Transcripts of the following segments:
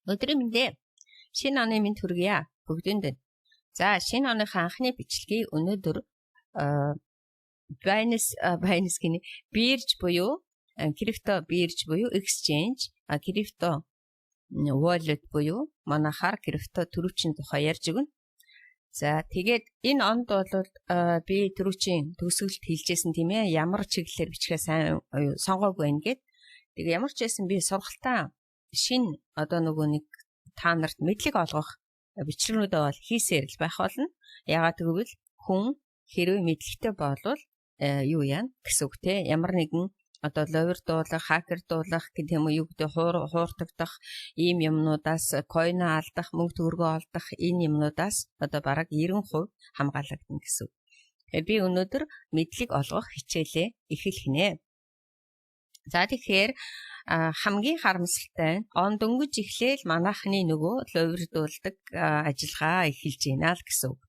Өдрийн мэнд, шинэ оны мэнд хүргье бүгдэнд. За, шинэ оныхоо анхны бичлэгийг өнөөдөр Binance гинэ, бирж буюу крипто бирж буюу exchange, крипто wallet буюу манайхаар крипто төрөвчийн тухай ярьж өгнө. За, тэгээд энэ онд бол би түрүүчийн төгсгөлд хэлжсэн, тийм ээ, ямар чиглэлээр бичгээ сайн сонгоогүй байна гэд. Тэгээ ямар ч байсан би сургалтаа шинэ одоо нөгөө нэг та нарт мэдлэг олгох бичлэгнүүдээ бол хийсээр л байх болно. Яагаад гэвэл хүн хэрвээ мэдлэгтэй болвол юу яана гэсэн үг те. Ямар нэгэн одоо луйвардуулах, хакердуулах гэх юм уу, юу гэдэг, хууртагдах ийм юмнуудаас, coin алдах, мөнгө төгрөгөө олдох энэ юмнуудаас одоо бараг 90% хамгаалагдана гэсэн үг. Тэгэхээр би өнөөдөр мэдлэг олгох хичээлээ эхлэх нэ. За, тэгэхээр хамгийн харамсалтай нь он дөнгөж эхлээл манайхны нөгөө луйвардуулдаг ажиллагаа эхэлж байна л гэсэн үг.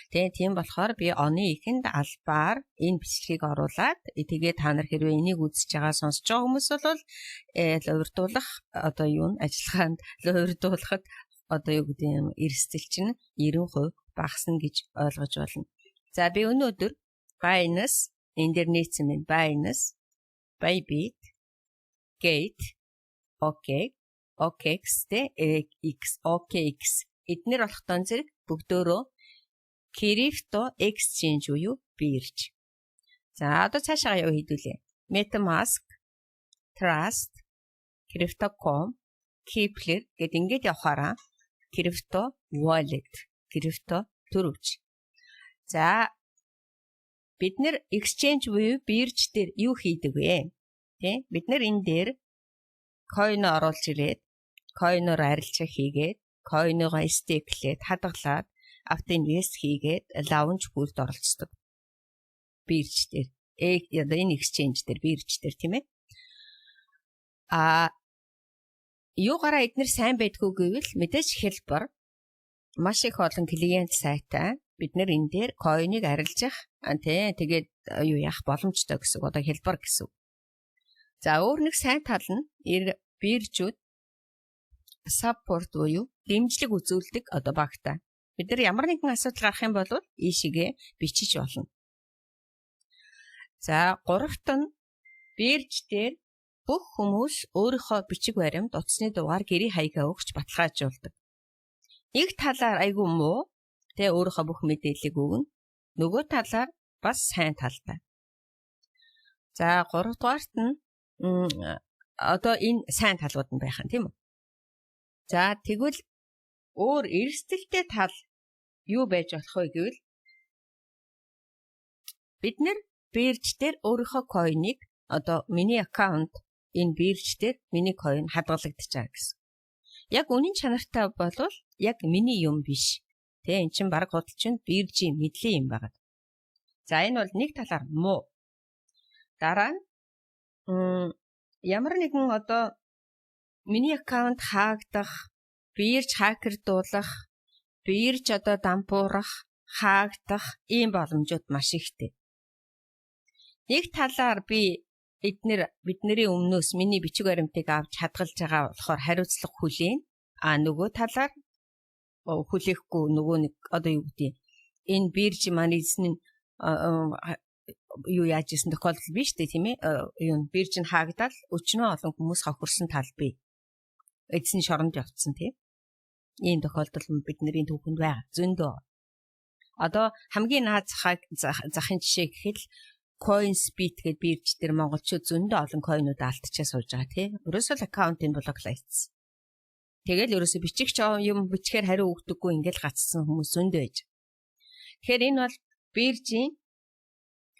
Тэгээ тийм болохоор би оны эхэнд албаар энэ бичлэгийг оруулаад, тэгээ та нар хэрвээ энийг үзэж байгаа, сонсож байгаа хүмүүс бол луйвардуулах одоо юу н ажиллагаанд луйвардуулахад одоо юу гэдэг юм, эрсдэл чинь 90% багасна гэж ойлгож байна. За, би өнөөдөр Binance энэ дээр нээсэн байна. Binance, Bybit, Gate, OK, OKX тэ X, OKX эднэр болох тон зэрэг бүгдөөрөө крипто exchange буюу бирж. За, одоо цаашаа яв хэдүүлээ. MetaMask, Trust, Crypto.com, Keplr гэд ингээд явахаараа крипто wallet, крипто төрөвч. За, бид нэр exchange буюу бирж дээр юу хийдэг вэ? Тэ? Бид нэр энэ дээр coin оруулж ирээд, coin-оор арилжаа хийгээд, coin-оогоо stake лээд, хадгалаад, auto invest хийгээд launch pool-д оролцдог. Бирж дээр. Одоо энэ exchange дээр, бирж дээр, тийм ээ. А юугаараа эднэр сайн байдгүй гэвэл мэдээж хялбар, маш их олон клиент сайтай, бид нэр энэ дээр coin ыг арилжах тий, тэгээд юу яах боломжтой гэсэн үг, одоо хялбар гэсэн үг. За, өөр нэг сайн тал нь биржүүд support буюу дэмжлэг үзүүлдэг одоо багтаа. Бид нар ямар нэгэн асуудал гарах юм бол ийшээгээ бичиж болно. За, гуравт нь бирж дээр бүх хүмүүс өөрийнхөө бичиг баримт, утасны дугаар, гэрийн хаягаа өгч баталгаажуулдаг. Нэг талаар айгүй муу, тэ, өөрийнхөө бүх мэдээллийг өгнө. Нөгөө талаар бас сайн талтай. За, гуравдугаарт нь одоо энэ сайн талууд нь байх юм, тийм үү? За, тэгвэл өөр эрсдэлтэй тал юу байж болох вэ гэвэл бид нэр бирж дээр өөрийнхөө coin ыг, одоо миний аккаунт энэ бирж дээр миний coin хадгалагдаж байгаа гэсэн. Яг үнэн чанартай болвол яг миний юм биш. Тэ, эн чинь баг худалчин биржийн мэдлийн юм байна. За, энэ бол нэг талаар муу. Дараа нь ямар нэгэн одоо миний аккаунт хаагдах, бирж хакердуулах, бирж одоо дампуурах, хаагдах ийм боломжууд маш ихтэй. Нэг талаар би эднэр бидний өмнөөс миний бичиг баримтыг авч хадгалж байгаа болохоор хариуцлага хүлээн. А нөгөө талаар хүлээхгүй, нөгөө нэг одоо юу гэдэг, энэ бирж маань эзэн нь юу яаж исэн тохиолдол биш үү, тийм ээ, юу бирж нь хаагдал өчнөө олон хүмүүс хохирсон тал бий. Эзэн шоронд явцсан, тийм. Ийм тохиолдол бидний түүхэнд байгаа. Зөндөө. Одоо хамгийн наад захын жишээ гэхэд CoinsBit гэдэг бирж дээр монголчууд зөндөө олон coin ууд алдчихаа сууж байгаа, тий. Ерөөсөө л аккаунтын block лагдсан. Тэгэл ерөөсөө бичих ч юм бичгээр хариу өгдөггүй, ингээл гацсан хүмүүс зөндөө байж. Тэгэхээр энэ бол биржийн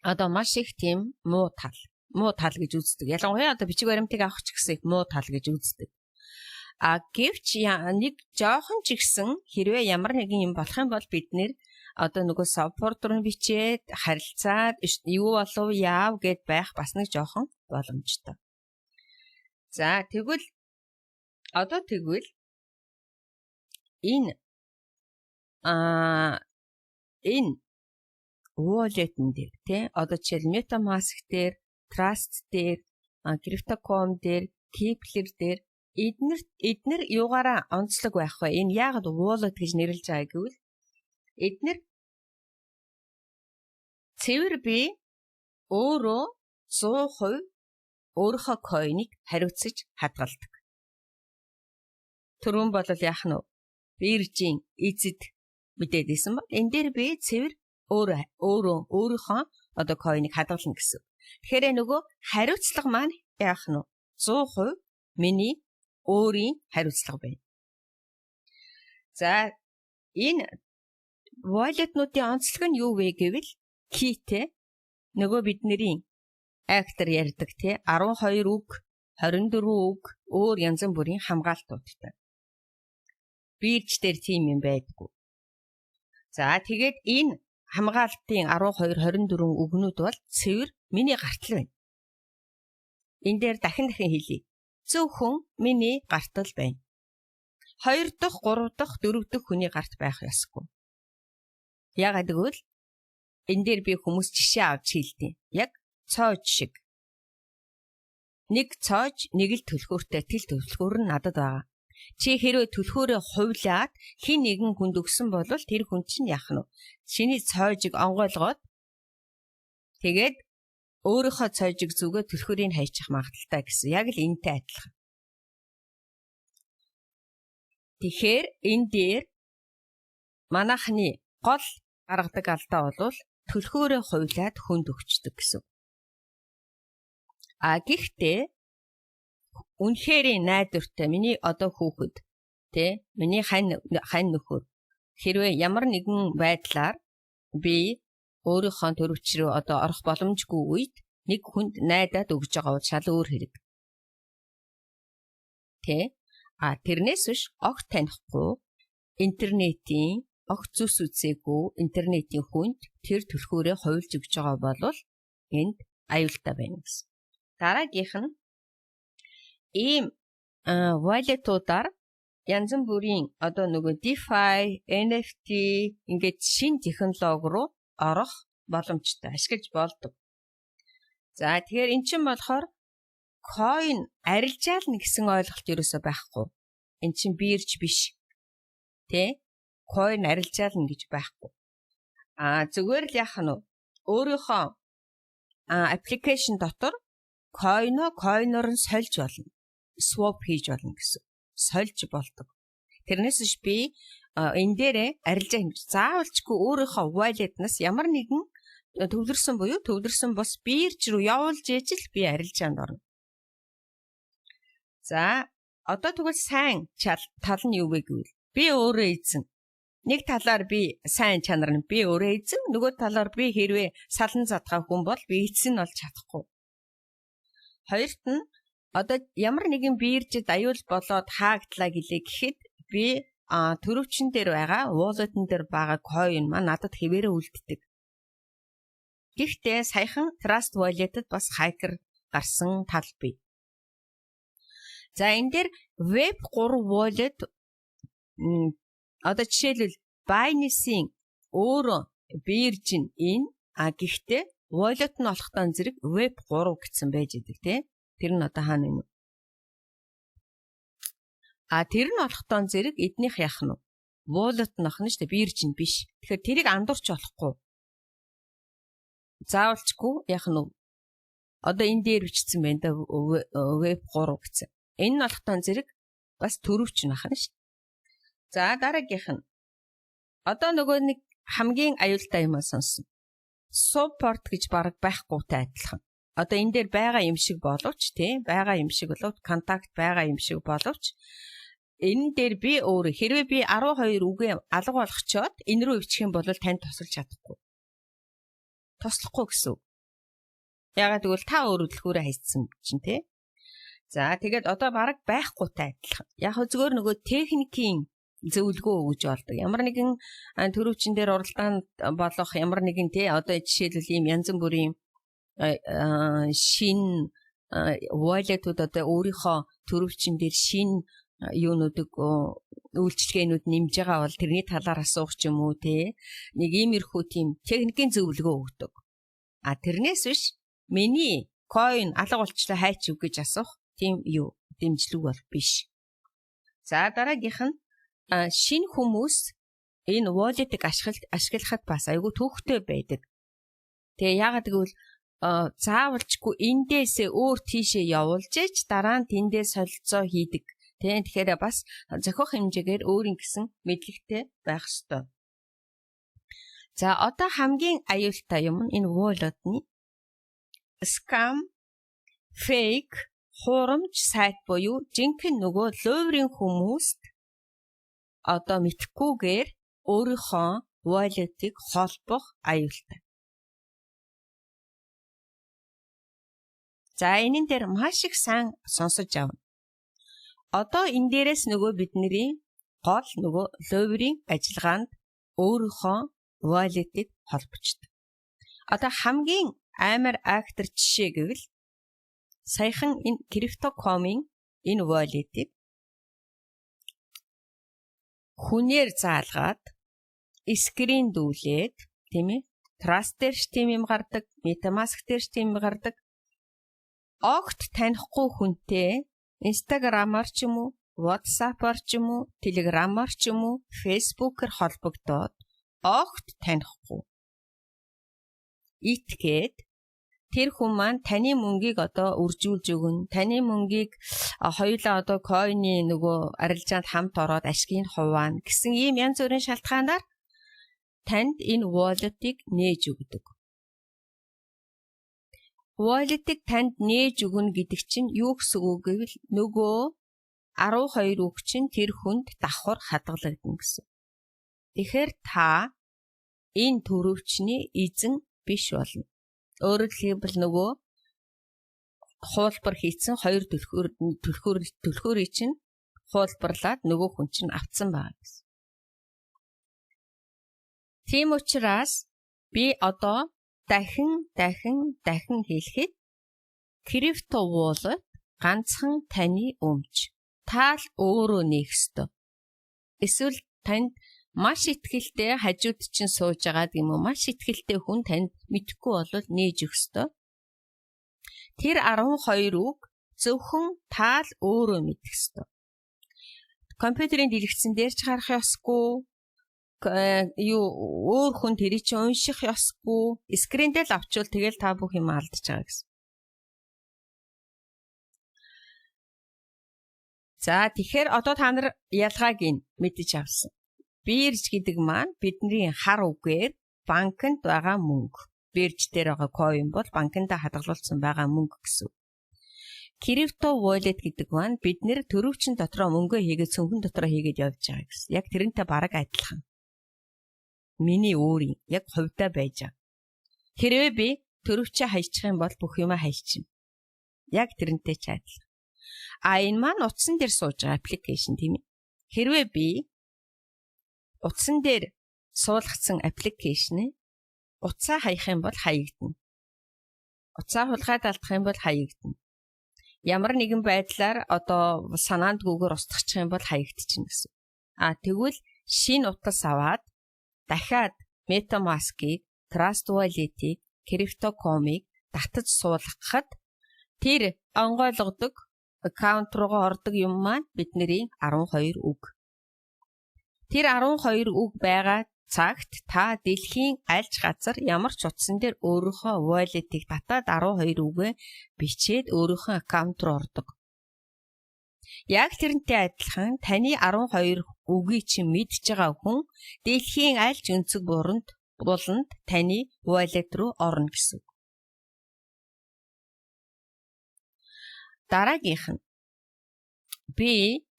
одоо маш их тийм муу тал. Муу тал гэж үздэг. Ялангуяа одоо бичиг баримтыг авах ч гэсэн их муу тал гэж үздэг. А гэвч нэг жоохон ч ихсэн хэрвээ ямар нэгэн юм болох юм бол бид нэр одоо нөгөө support руу бичээд харилцаад юу болов, яав гэд байх бас нэг жоохон боломжтой. За, тэгвэл одоо тэгвэл энэ wallet-н дээр, тий, одоо жишээл MetaMask дээр, Trust дээр, Crypto.com дээр, Keplr дээр Эднэр юугаараа онцлог байх вэ? Энэ яагаад wallet гэж нэрлэж байгаа гэвэл эднэр цэвэр би өөрөө 100% өөрийнхөө coin ыг хариуцаж хадгалдаг. Түрүүн бол яах нь вэ? Биржийн эзэд мэдээд исэн бол энэ дээр би цэвэр өөрөө өөрөө өөрийнхөө одоо coin ыг хадгална гэсэн. Тэгэхээр нөгөө хариуцлага маань яах нь вэ? 100% миний өөрийн хариуцлага байна. За, энэ wallet-нуудын онцлог нь юу вэ гэвэл key тэй, нөгөө бидний актер ярьдаг те, 12 үг, 24 үг, өөр янз бүрийн хамгаалтуудтай. Бирж дээр тийм юм байдаггүй. За, тэгээд энэ хамгаалтын 12, 24 үгнүүд бол цэвэр миний гартал байна. Энэ дээр дахин дахин хэлье. Зөвхөн миний гартал байна. Хоёр дахь, гурав дахь, дөрөв дэх хүний гарт байх ёсгүй. Яагаад гэвэл энэ дээр би хүмүүс жишээ авч хэлдэг. Яг цоож шиг. Нэг цоож, нэг л түлхүүртэй, тэл түлхүүр нь надад байгаа. Чи хэрвээ түлхүүрээ хувлаад хэн нэгэн хүнд өгсөн бол тэр хүн чинь яах нь вэ? Чиний цоожийг онгойлгоод, тэгээд өөрийнхөө цоожийг зүгээ түлхүүрийг хайчих магадлалтай гэсэн. Яг л энэтэй адилхан. Тэгэхээр энэ дээр манайхны гол гаргадаг алдаа бол түлхүүрээ хувлаад хүнд өгчдөг гэсэн. А гэхдээ үнэхээр найдвартай миний одоо хүүхэд тэ, миний хань хань нөхөр хэрвээ ямар нэгэн байдлаар би өөрийнхөө төрөвч рүү одоо орох боломжгүй үед нэг хүнд найдаад өгж байгаа бол шал өөр хэрэг. Тэ? А тэрнээс биш огт танихгүй интернетийн, огт зүс үзээгүй интернетийн хүнд тэр түлхүүрээ хувилж өгж байгаа бол энд аюултай байна гэсэн. Дараагийнх нь ийм wallet уудаар янз бүрийн одоо нөгөө DeFi, NFT ингээд шинэ технологи руу орох боломжтой, ашиглаж болдог. За, тэгэхээр эн чинь болохоор coin арилжаална гэсэн ойлголт ерөөсөө байхгүй. Эн чинь бирж биш. Тэ? Coin арилжаална гэж байхгүй. А зүгээр л яах нь вэ? Өөрийнхөө application дотор coin оо coin оор нь сольж болно. Swap хийж болно гэсэн. Сольж болдог. Тэрнээс биш би энэ дээрээ арилжаа хэмж заавалчгүй өөрийнхөө wallet-наас ямар нэгэн төвлөрсөн буюу төвлөрсөн бус бирж рүү явуулж ээж л би арилжаанд орно. За, одоо тэгвэл сайн тал нь юу вэ гэвэл би өөрөө эзэн. Нэг талаар би сайн чанар нь би өөрөө эзэн, нөгөө талаар би хэрвээ салан задгаа хүн бол би эзэн нь болж чадахгүй. Хоёрт нь одоо ямар нэгэн биржид аюул болоод хаагдлаа гэлээ гэхэд би төрөвчин дээр байгаа, wallet-н дээр байгаа coin маань надад хэвээрээ үлддэг. Гэхдээ саяхан Trust Wallet-д бас хакер гарсан тал бий. За, энэ дээр Web 3 wallet, одоо жишээлбэл Binance-ийн өөрөө бирж нь энэ, а гэхдээ wallet нь болохтой зэрэг Web 3 гэсэн байж идэг тий. Тэр нь одоо хаана юм? А тэр нь болохтой зэрэг эднийх яах нь вэ? Wallet нь охно шүү дээ, бирж нь биш. Тэгэхээр тэрийг андуурч болохгүй. Заавалчгүй яах нь вэ? Одоо энэ дээр бичсэн байна да, Web 3 гэсэн. Энэ нь болохтой зэрэг бас төрөвч нь ахна шүү дээ. За, дараагийнх нь одоо нөгөө нэг хамгийн аюултай юм сонссон. Support гэж баг байхгүйтэй адилхан. Одоо энэ дээр байгаа юм шиг боловч тий, байгаа юм шиг боловч, контакт байгаа юм шиг боловч энэ дээр би өөрөө хэрвээ би 12 үгээ алга болгочоод энэ рүү өвчих юм бол танд тусалж чадахгүй. Туслахгүй гэсэн үг. Яагаад гэвэл та өөрөө түлхүүрээ хайцсан чинь тий. За, тэгээд одоо бараг байхгүйтай адилхан. Яг хөө зүгээр нөгөө техникийн зөвлөгөө өгж болдог. Ямар нэгэн төрөвчин дээр уралдаан болох ямар нэгэн тий, одоо жишээлбэл ийм янз бүрийн шинэ wallet ууд одоо өөрийнхөө төрөвчин дээр шинэ юунуудыг, үйлчилгээнүүд нэмж байгаа бол тэрний талаар асуух ч юм уу те, нэг иймэрхүү тийм техникийн зөвлөгөө өгдөг. А тэрнээс биш миний coin алга болчлоо, хайч үг гэж асуух тийм юу Дэмжлэг бол биш. За, дараагийнх нь шинэ хүмүүс энэ wallet-ыг ашиглахад бас айгүй төвөгтэй байдаг. Тэгээ яагаад гэвэл заавалчгүй эндээсээ өөр тийшээ явуулж ээж дараа нь тэндээ солилцоо хийдэг. Тэгээ тэгэхээр бас зохих хэмжээгээр өөрийн гэсэн мэдлэгтэй байх ёстой. За, одоо хамгийн аюултай юм нь энэ wallet-ны scam, fake, хуурамч сайт буюу жинхэнэ нөгөө луйврын хүмүүст одоо мэдэхгүйгээр өөрийнхөө wallet-ыг холбох аюултай. За, энэн дээр маш их сайн сонсож авна. Одоо энэ дээрээс нөгөө бидний гол нөгөө луйврын ажиллагаанд өөрийнхөө wallet-ыг холбочдөг. Одоо хамгийн амар актер жишээ гэвэл саяхан энэ Crypto.com-ын энэ wallet-ыг хүнээр заалгаад, screen дүүлээд, тийм ээ, Trust дээр ч тийм юм гардаг, MetaMask дээр ч тийм юм гардаг. Огт танихгүй хүнтэй Instagram-аар ч юм уу, WhatsApp-аар ч юм уу, Telegram-аар ч юм уу, Facebook-аар холбогдоод огт танихгүй. Итгээд тэр хүн маань таны мөнгийг одоо үржүүлж өгнө. Таны мөнгийг хоёулаа одоо coin ы нөгөө арилжаанд хамт ороод ашгийг хуваана гэсэн ийм янз бүрийн шалтгаанаар танд энэ wallet-ыг нээж өгдөг. Wallet-ыг танд нээж өгнө гэдэг чинь юу гэсэн үг гэвэл нөгөө 12 үг чинь тэр хүнд давхар хадгалагдана гэсэн. Тэгэхээр та энэ төрөвчний эзэн биш болно. Өөрөөр хэлбэл, нөгөө хуулбар хийцэн хоёр түлхүүр түлхүүр түлхүүрийг чинь хуулбарлаад нөгөө хүн чинь авцсан байгаа гэсэн. Тийм учраас би одоо дахин дахин дахин хэлэхэд крипто wallet ганцхан таны өмч. Та л өөрөө нээх ёстой. Эсвэл танд маш итгэлтэй хажууд чинь сууж байгаа юм уу, маш итгэлтэй хүн танд мэдэхгүй болвол нээж өгөх ёстой. Тэр 12 үг зөвхөн та л өөрөө мэдэх ёстой. Компьютерийн дэлгэцэн дээр ч гарах ёсгүй, юу өөр хүн тэрийг чинь унших ёсгүй. Screen дээр л авчвал тэгэл та бүх юм алдчихж байгаа гэсэн. За, тэгэхээр одоо та нар ялгааг нь мэдэж авсан. Бирж гэдэг маань бидний хар үгээр банкнд байгаа мөнгө. Бирж дээр байгаа coin бол банкнд хадгалуулсан байгаа мөнгө гэсэн. Крипто wallet гэдэг маань бид нэр төрөвчин дотроо мөнгөө хийгээд, цүнхэн дотроо хийгээд явж байгаа гэсэн. Яг тэрнтэй бараг адилхан. Миний өөрийн яг хувьдаа байж байгаа. Хэрвээ би төрөвчөө хайчих юм бол бүх юмаа хайчихна. Яг тэрнтэй ч адилхан. А энэ маань утсан дээр сууж байгаа application, тийм ээ. Хэрвээ би утсан дээр суулгацсан application ы утсаа хаях юм бол хаягдана. Утсаа хулгайд алдах юм бол хаягдана. Ямар нэгэн байдлаар одоо санаандгүйгээр устгах юм бол хаягдчихна гэсэн. А тэгвэл шинэ утас аваад дахиад MetaMask-ыг, Trust Wallet-ийг, Crypto.com-ыг татаж суулгахад тэр онгойлгодог аккаунт руугаа ордог юм маань бидний 12 үг. Тэр 12 үг байгаа цагт та дэлхийн аль ч газар ямар ч утсан дээр өөрийнхөө wallet-ыг татаад 12 үгээ бичээд өөрийнхөө аккаунт руу ордог. Яг тэрнтэй адилхан таны 12 үгийг чинь мэдж байгаа хүн дэлхийн аль ч өнцөг буранд буланд таны wallet руу орно гэсэн үг. Дараагийнх нь би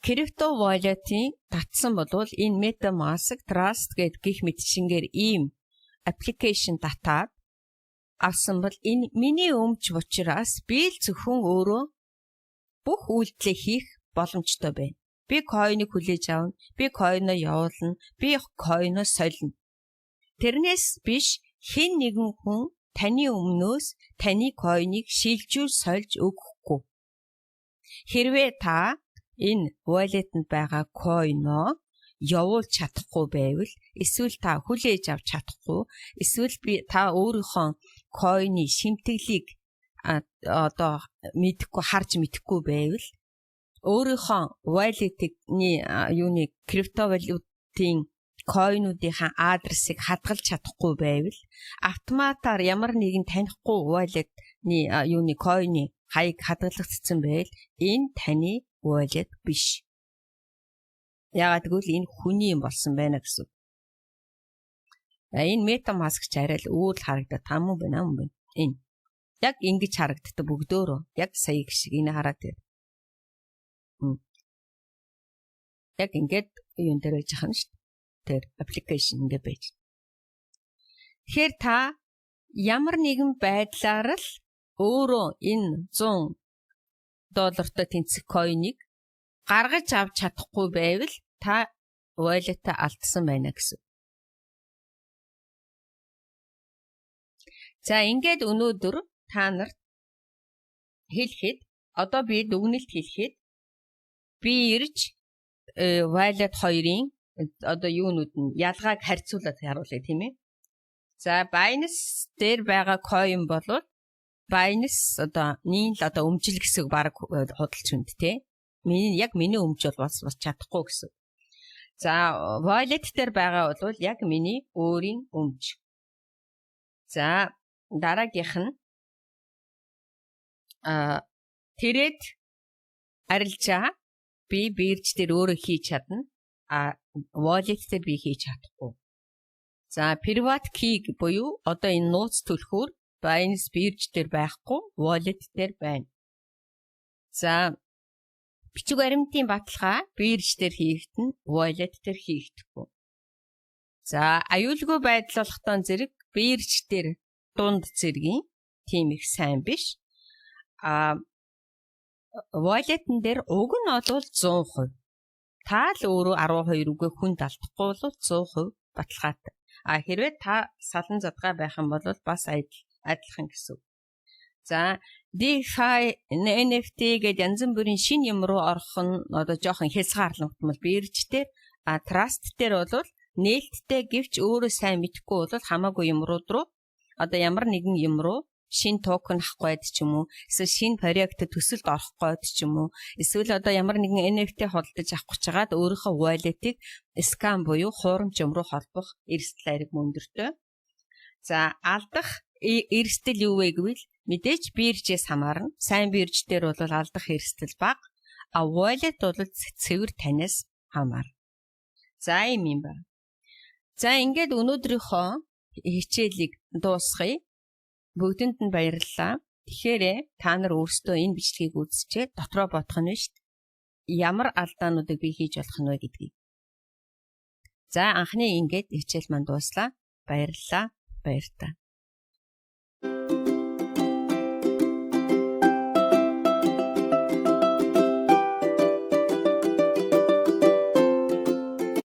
крипто wallet-ийн татсан болвол энэ MetaMask, Trust гээд гих мэтчингээр ийм application татаад авсан бол энэ миний өмч учраас би л зөвхөн өөрөө бүх үйлдэлээ хийх боломжтой байна. Би coin ыг хүлээж авна, би coin оо явуулна, би coin оо солино. Тэрнээс биш хэн нэгэн хүн таны өмнөөс таны coin ыг шилжүүл сольж өгөхгүй. Хэрвээ та энэ wallet-нд байгаа coin-оо явуулж чадахгүй байвал, эсвэл та хүлээж авч чадахгүй, эсвэл би та өөрийнхөө coin-ы шимтгэлийг одоо мэдэхгүй, харж мэдэхгүй байвал өөрийнхөө wallet-ний юуны криптовалютын coin уудынхаа адресыг хадгалж чадахгүй байвал, автоматар ямар нэгэн танихгүй wallet-ны юуны coin-ы хаяг хадгалагдсан байвал энэ таны wallet биш. Яагаад гэвэл энэ хүний юм болсон байна гэсэн. Энэ MetaMask ч арай л өөр л харагдаад там уу байна юм байна. Энэ яг ингэж харагддаг бүгдөөрөө. Яг сая шиг энэ хараад байна. Яг ингээд юун дээр байж байгаа юм шүү дээ. Тэр application ингээд байж. Тэгэхээр та ямар нэгэн байдлаар л өөрөө энэ 100 доллартай тэнцэх coin ыг гаргаж авч чадахгүй байвал та wallet-а алдсан байна гэсэн. За ингээд өнөөдөр та нарт хэлэхэд одоо би дүгнэлт хэлэхэд би ирж wallet хоёрын одоо юунууд нь ялгааг харьцуулаад харуулъя, тийм ээ. За Binance дээр байгаа coin бол Binance одоо нийл одоо өмжил гэсэн баг худалч хүнд те. Миний яг миний өмж бол бас чадахгүй гэсэн. За wallet дээр байгаа бол яг миний өөрийн өмж. За дараагийнх нь trade арилжаа би бирж дээр өөрөө хийж чадна. А wallet дээр би хийж чадахгүй. За private key буюу одоо энэ нууц түлхүүр Binance бирж дээр байхгүй, wallet дээр байна. За бичиг баримтын баталгаа бирж дээр хийгдэнэ, wallet дээр хийгдэхгүй. За аюулгүй байдал болохтон зэрэг бирж дээр дунд зэргийн тийм их сайн биш. А wallet-н дээр уг нь бол 100%. Та л өөрөө 12 үгээ хүнд алдахгүй бол 100% баталгаатай. А хэрвээ та салан задгай байх юм бол бас адилхан гэсэн. За DeFi, NFT гээд янз бүрийн шинэ юм руу орох нь одоо жоохон хязгаарлагдмал бирж дээр, а trust дээр бол нээлттэй, гэвч өөрөө сайн мэдэхгүй бол хамаагүй юм руу одоо ямар нэгэн юм руу шинэ токен авах гээд ч юм уу, эсвэл шинэ проект төсөлд орох гээд ч юм уу, эсвэл одоо ямар нэгэн NFT худалдаж авах гэж хагаад өөрийнхөө wallet-ыг scam буюу хуурамч юм руу холбох эрсдэл ариг өндөртэй. За алдах эрсдэл юу вэ гэвэл мэдээж биржээс хамаарна. Сайн бирж дээр бол алдах эрсдэл бага. А wallet бол цэвэр танаас хамаарна. За юм байна. За ингээд өнөөдрийнхөө хичээлийг дуусгая. Бүгдэнд нь баярлалаа. Тэгэхээр та нар өөрсдөө энэ бичлэгийг үзчихээд дотроо бодох нь шүү дээ. Ямар алдаануудыг би хийж болох нь вэ гэдгийг. За анхны ингээд хичээл маань дууслаа. Баярлалаа. Баяртай.